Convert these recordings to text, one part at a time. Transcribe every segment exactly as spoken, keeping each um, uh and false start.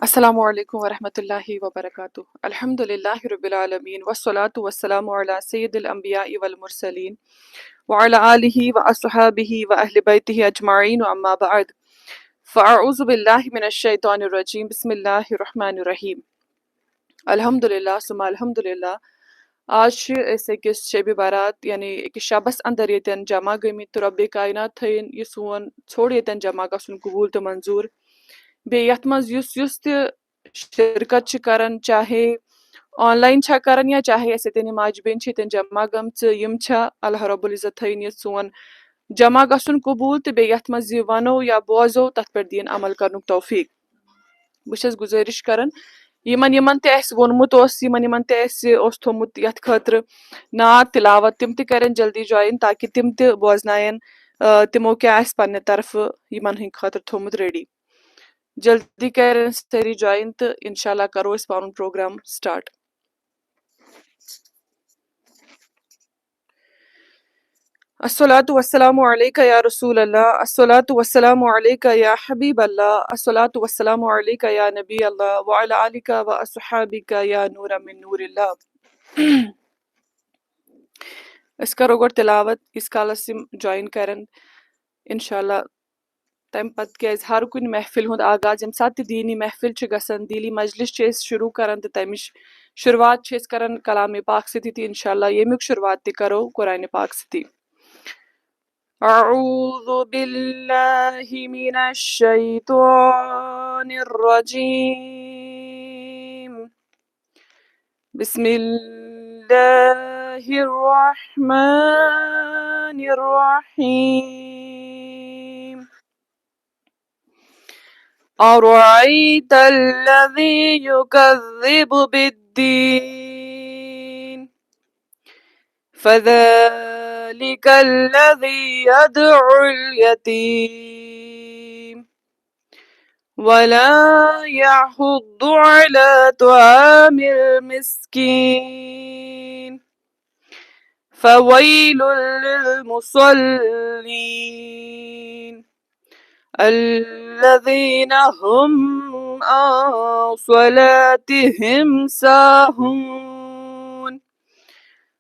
السلام عليكم ورحمة الله وبركاته. الحمد لله رب العالمين، والصلاة والسلام على سيد الأنبياء والمرسلين، وعلى آله وأصحابه وأهل بيته أجمعين، وأما بعد. فأعوذ بالله من الشيطان الرجيم. بسم الله الرحمن الرحيم. الحمد لله ثم الحمد لله. آز چھِ أسۍ أکِس شبِ برات، یعنی أکِس شبس اندر ییٚتٮ۪ن جمع گٔمٕتۍ، تہٕ رۄبِ کاینات تھٲیِن یہِ سون ژھوٚڑ ییٚتٮ۪ن جمع گژھُن قبوٗل تہٕ منظوٗر۔ بیٚیہِ یَتھ منٛز یُس یُس تہِ شرکت چھِ کران، چاہے آن لاین چھا کران یا چاہے اَسہِ ییٚتٮ۪ن یِم ماجہِ بیٚنہِ چھِ ییٚتٮ۪ن جمع گٔمژٕ، یِم چھا، اللہ رب العزت تھٲیِن یہِ سون جمع گژھُن قبوٗل، تہٕ بیٚیہِ یَتھ منٛز یہِ وَنو یا بوزو، تَتھ پٮ۪ٹھ دِیِن عمل کرنُک توفیٖق۔ بہٕ چھَس گُزٲرِش کران، یِمن یِمن تہِ اَسہِ ووٚنمُت اوس، یِمن یِمن تہِ اَسہِ اوس تھوٚمُت یَتھ خٲطرٕ نعت تلاوت، تِم تہِ کرن جلدی جویِن، تاکہِ تِم تہِ بوزناین، آ، تِمو کیٛاہ آسہِ پننہِ طرفہٕ یِمن ہٕنٛدِ خٲطرٕ تھوٚمُت ریڈی۔ جلدی کرن سٲری جویِن تہٕ انشاءاللہ کرو أسۍ پنُن پروگرام سٹارٹ۔ الصلاة والسلام عليك يا رسول الله، الصلاة والسلام عليك يا حبيب الله، الصلاة والسلام عليك يا نبي الله، وعلى آلك وأصحابك يا نور من نور الله. أسۍ کرو گۄڈٕ تلاوت، ییٖتِس کالس یِم جویِن کرن، انشاءاللہ۔ تَمہِ پَتہٕ، کیٛازِ ہر کُنہِ محفِل ہُنٛد آغاز، ییٚمہِ ساتہٕ تہِ دیٖنی محفِل چھِ گژھان، دیٖنی مجلس چھِ أسۍ شروٗع کران، تہٕ تَمِچ شروٗعات چھِ أسۍ کران کلامِ پاک سۭتی، تہٕ انشاءاللہ ییٚمیُک شروٗعات تہِ کرو قرآنِ پاک سۭتی۔ أعوذ بالله من الشيطان الرجيم. بسم الله الرحمن الرحيم. أرأيت الذي يكذب بالدين، فذلك الذي يدع اليتيم، ولا يحض على طعام المسكين، فويل للمصلين، الذين هم عن صلاتهم ساهون،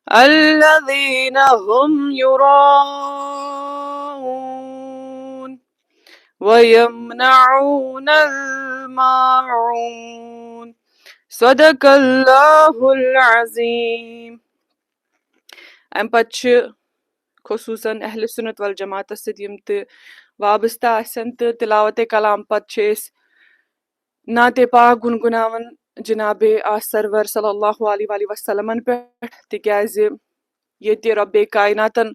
الذين هم يراءون، ويمنعون الماعون. صدق الله العظيم. اَمہِ پتہٕ چھِ خصوٗصاً اہل سنت والجماعتس سۭتۍ یِم تہِ وابستہٕ آسن تہٕ تلاوت کلام پتہٕ چھِ أسۍ نعت پاک گُنگُناوان جناب آ سرور صلی اللہ علیہ وآلہ وسلمن پٮ۪ٹھ، تِکیازِ ییٚتہِ رۄبِ کایناتن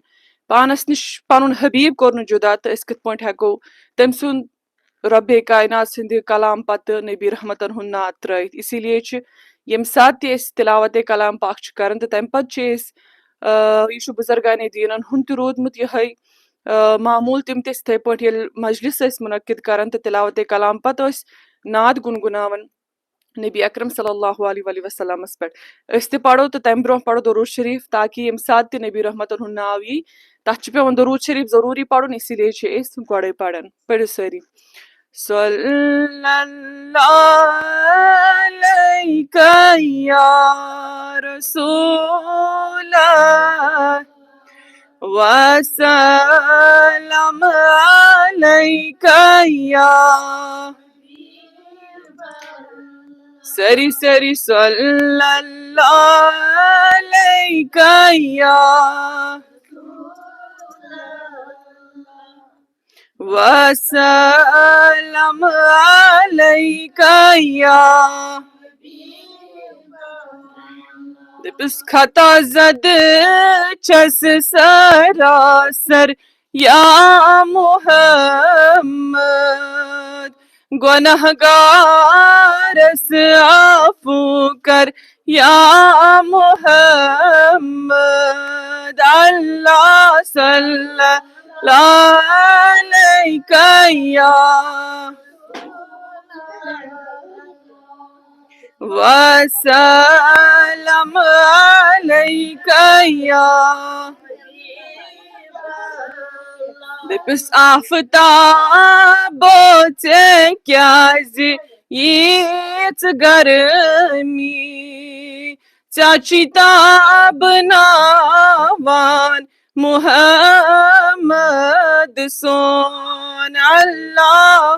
پانس نِش پنُن حبیب کوٚر نہٕ جُدا، تہٕ أسۍ کِتھ پٲٹھۍ ہٮ۪کو تٔمۍ سُنٛد رۄبِ کاینات سٕنٛدِ کلام پتہٕ نبی رحمتن ہُنٛد نعت ترٲوِتھ؟ اسی لیے چھِ ییٚمہِ ساتہٕ تہِ أسۍ تلاوت کلام پاک چھِ کران تہٕ تمہِ پتہٕ چھِ أسۍ، آ، یہِ چھُ بُزرگانِ دیٖنن ہُنٛد تہِ روٗدمُت یِہوٚے، آ، معموٗل، تِم تہِ ٲسۍ یِتھَے پٲٹھۍ ییٚلہِ مجلس ٲسۍ منعقد کران تہٕ تلاوت کلام پتہٕ ٲسۍ نعت گُنگُناوان نبی اکرم صلی اللہ علیہ وآلہ وسلمس پٮ۪ٹھ۔ أسۍ تہِ پرو تہٕ تمہِ برونٛہہ پرو درود شریف، تاکہِ ییٚمہِ ساتہٕ تہِ نبی رحمتن ہُنٛد ناو یی، تتھ چھُ پٮ۪وان درود شریف ضروٗری پرُن، اسی لیے چھِ أسۍ گۄڈے پران۔ پٔرِو سٲری۔ صلی اللہ علیک یا رسول اللہ، وسلم علیک یا سٲری، سٲری۔ صلی اللہ علیک یا وسلم علیک یا۔ دٔپِس خطا زد چھس سراسر یا محمد، گناہ گارس عفو کر یا محمد، اللہ صلی اللہ علیک یا وسلم علیک یا۔ دٔپِس آفتابو ژےٚ کیٛازِ ییٖژ گرمی، ژےٚ چھُے تابناوان محمد سون اللہ۔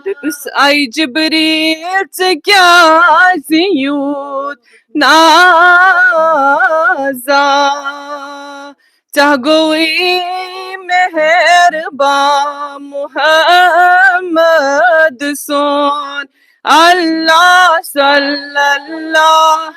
دوٚپُس، اے جبریل، ژٕ کیازِ یوٗت نازا؟ ژےٚ گوٚوٕے مہربان محمد سون اللہ صلی اللہ۔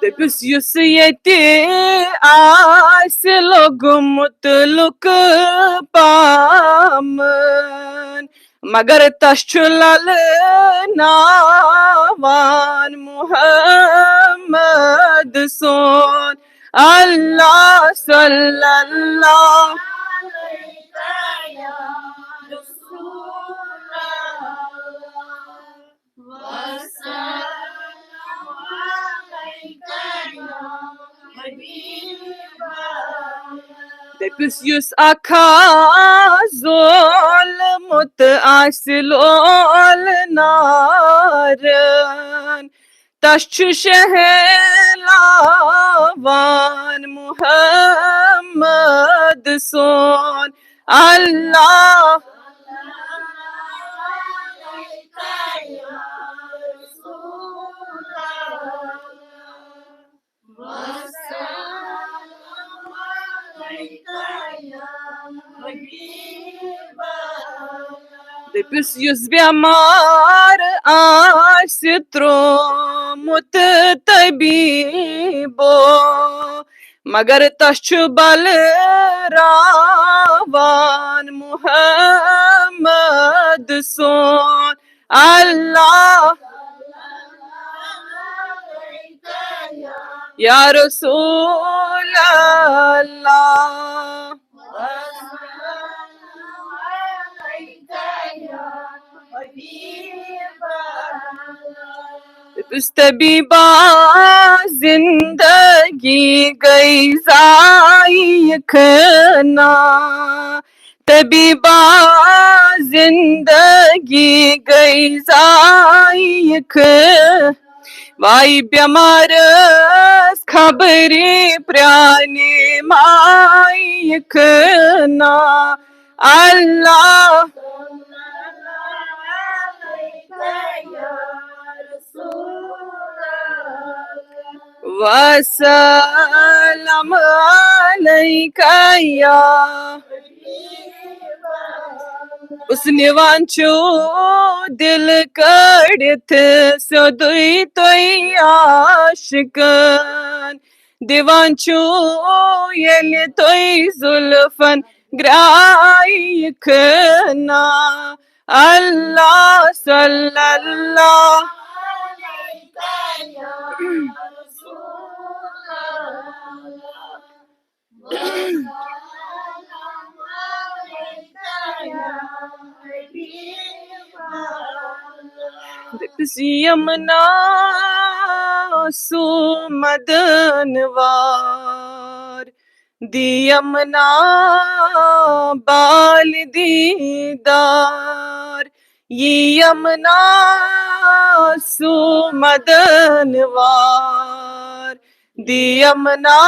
دٔپِس، یُس ییٚتہِ آسہِ لوٚگمُت لُکہٕ پامہٕ، مگر تس چھُ للناوان محمد سون اللہ صلی اللہ۔ دٔپِس، یُس اکھ ہا زولمُت آسہِ لول نارن، تس چھُ شہلاوان محمد سون اللہ۔ دٔپِس، یُس بٮ۪مار آسہِ ترٛوومُت طبیٖبو، مگر تس چھُ بلراوان محمد سون اللہ۔ یا رسول اللہ۔ دٔپِس، طبیٖبا، زندگی گٔے ضایع کھنا۔ طبیٖبا، زندگی گٔے ضایع کھنا۔ واے بٮ۪مارس خبرِ پرٛانہِ مایہِ کھنا۔ اللہ۔ وسلام علیک یا۔ اس نِوان چھُ دِل کٔڑِتھ سیوٚدُے تۄہہِ عاشقن۔ دِوان چھُ ییٚلہِ تۄہہِ زُلفن گرٛایہِ کھنا۔ اللہ صلی اللہ۔ دٔپِس، یمنا سُہ مدن وار، دِ یمنا بال دیدار، یہِ یمنا سُہ مدن وار، دِ یمنا۔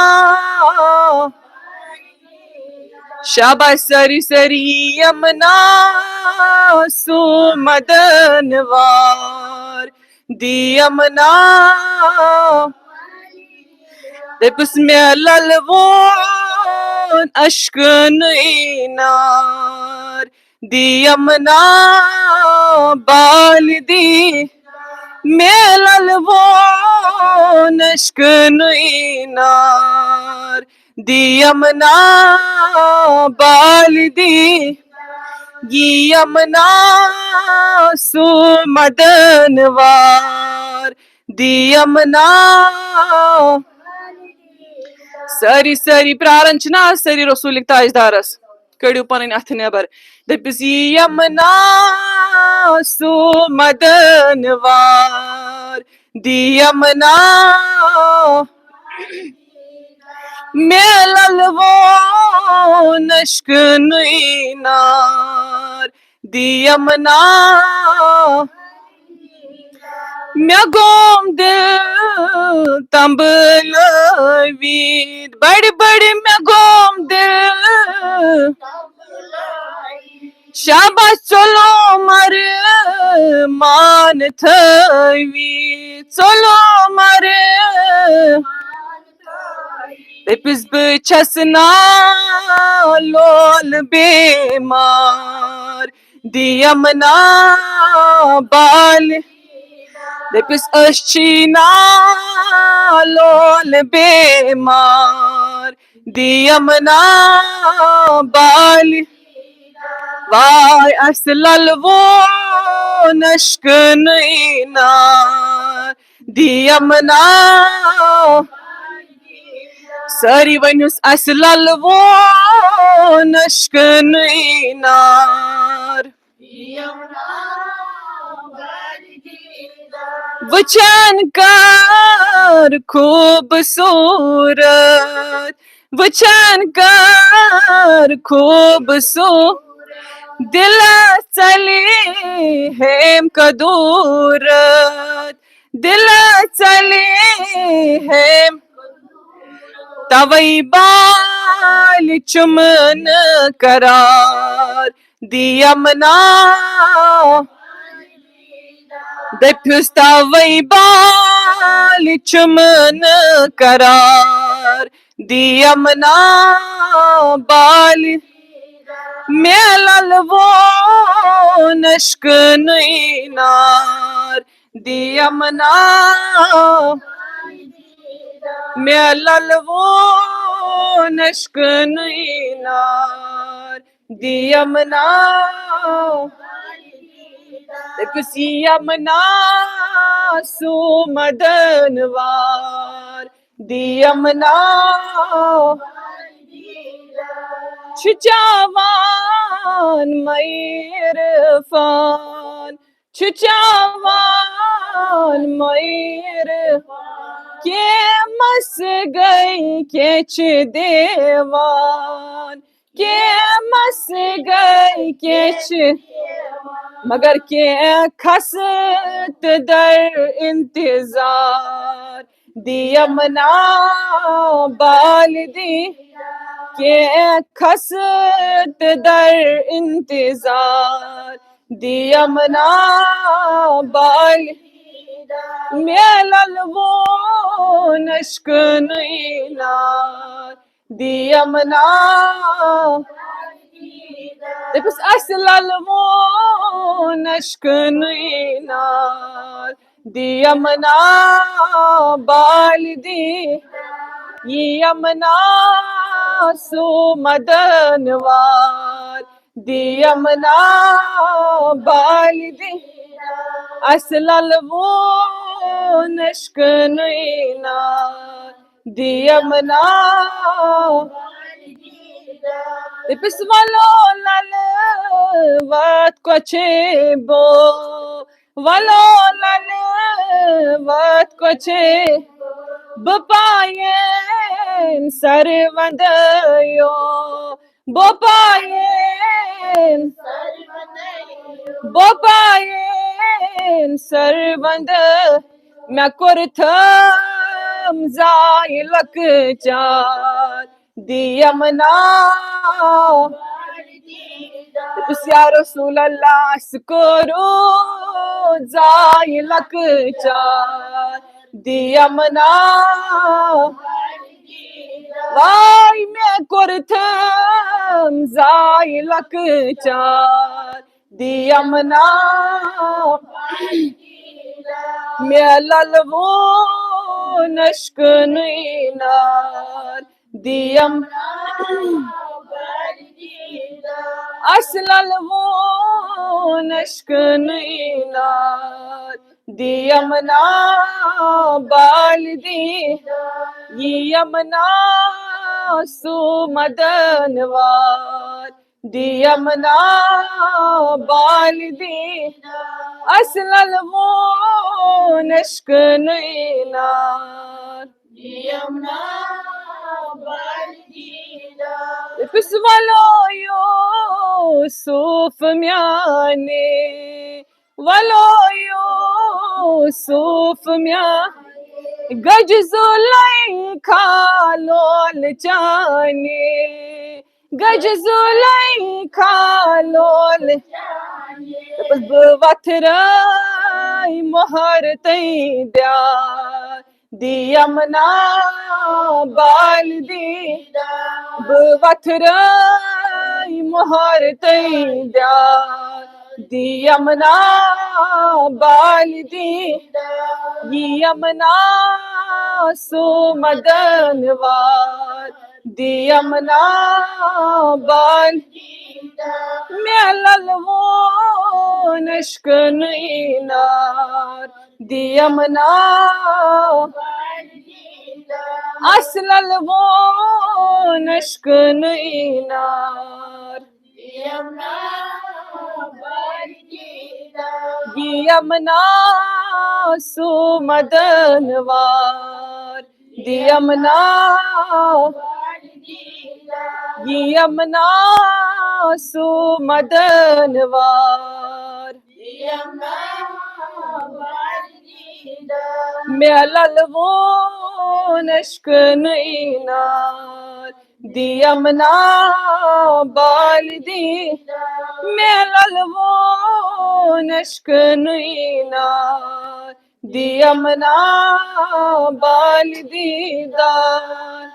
شاباش سٲری سٲری۔ یمنا سُہ مدن وار، دِ یمنا۔ دٔپِس، مےٚ للوون اشکن نار، دِ یمنا بال دی۔ مےٚ للوون اشکن نار، دِ یمنا بال دی۔ یی یمنا سُہ مدن وار، دی یمنا۔ سٲری، سٲری پراران چھِنہ آز سٲری رسولٕکۍ تاجدارس، کٔڑِو پنٕنۍ اتھٕ نٮ۪بر، دٔپِس، یی یمنا سُہ مدن وار، دی یمنا۔ مےٚ للوو نشکہٕ نُے نار، دی یمنا۔ مےٚ گوم دل تمبلٲوِتھ، بڑِ بڑِ مےٚ گوم دل۔ شاباش، چلو مر مان تھٲوِتھ، چلو مر۔ دٔپِس، بہٕ چھَس نا لول بیمار، دی یمنا بال۔ دٔپِس، أسۍ چھی نا لول بیمار، دی یمنا بال۔ واے، اَسہِ للوو نشکہٕ نُے نار، دی یمنا۔ سٲری ؤنِوس، اَسہِ للوو نشکہٕ نُے نار۔ وٕچھان کر خوٗبصوٗرت، وٕچھان کر خوٗبصوٗرت، دِلس ژلہِ ہیم کدوٗرت، دِلس ژلہِ ہیم۔ توے بال چُمن قرار، دی یمنا۔ دٔپِس، توے بال چُمن قرار، دی یمنا بال۔ مےٚ للوو نشکہٕ نُے نار، دی یمنا۔ مےٚ للوو نشکہٕ نُے نار، دی یمنا۔ دٔپِس، یمنا سُہ مدن وار، دی یمنا۔ چھُ چاوان مہربان، چھُ چاوان مہر، کینٛہہ مس گٔے کینٛہہ چھِ دیوان، کینٛہہ مس گٔے کینٛہہ چھِ، مگر کینٛہہ کھس تہٕ در انتظار، دی یمنا بال دی، کینٛہہ کھس تہٕ در انتظار، دی یمنا بال۔ مےٚ للوو نشکہٕ نُے نار، دی یمنا۔ دٔپِس، اَسہِ للوو نشکہٕ نُے نار، دی یمنا بال دی۔ یی یمنا سُہ مدن وار، دی یمنا بال دی۔ اَسہِ للوو نشکہٕ نُے نار، دی یمنا۔ دٔپِس، ولو لل وات کۄچھے بو، ولو لل وات کۄچھے، بہٕ پاین سر وندیو، بہٕ پاین، بہٕ پاین سر وند۔ مےٚ کوٚر تھم زاے لۄکچار، دی یمنا۔ دٔپِس، یا رسول اللہ، اَسہِ کوٚرُو زاے لۄکچار، دی یمنا۔ واے مےٚ کوٚر تھم زاے لۄکچار، دی یمنا۔ مےٚ للوو نشکہٕ نُے نار، دی یمنا۔ اصل الوون اشکنی نار، دی یمنا بال دی، یمنا سو مدن وار، دی یمنا بال دی، اصل الوون اشکنی نار۔ یمنا بال دی، پس ولو یوسف میانے، ولو یوسف میانے، گج زلیخا لول چانے، گج زلیخا لول۔ دوٚپُس، بہٕ وۄتھراے مۄہر تہٕ دیار، دی یمنا بال دی، بہٕ وۄتھراے مۄہر تہٕ دیار، دی یمنا بال دی، یمنا سو مدن وار، دی یمنا بال۔ مےٚ للوون اشکنی نار، دی یمنا، اصل الوون اشکنی نار۔ یمنا سو مدن وار، دی یمنا، یمنا سو مدن وار۔ مےٚ للوون اشکنی نار، دی یمنا بال دی، مےٚ للوون اشکنی نار، دی یمنا بال دیدار۔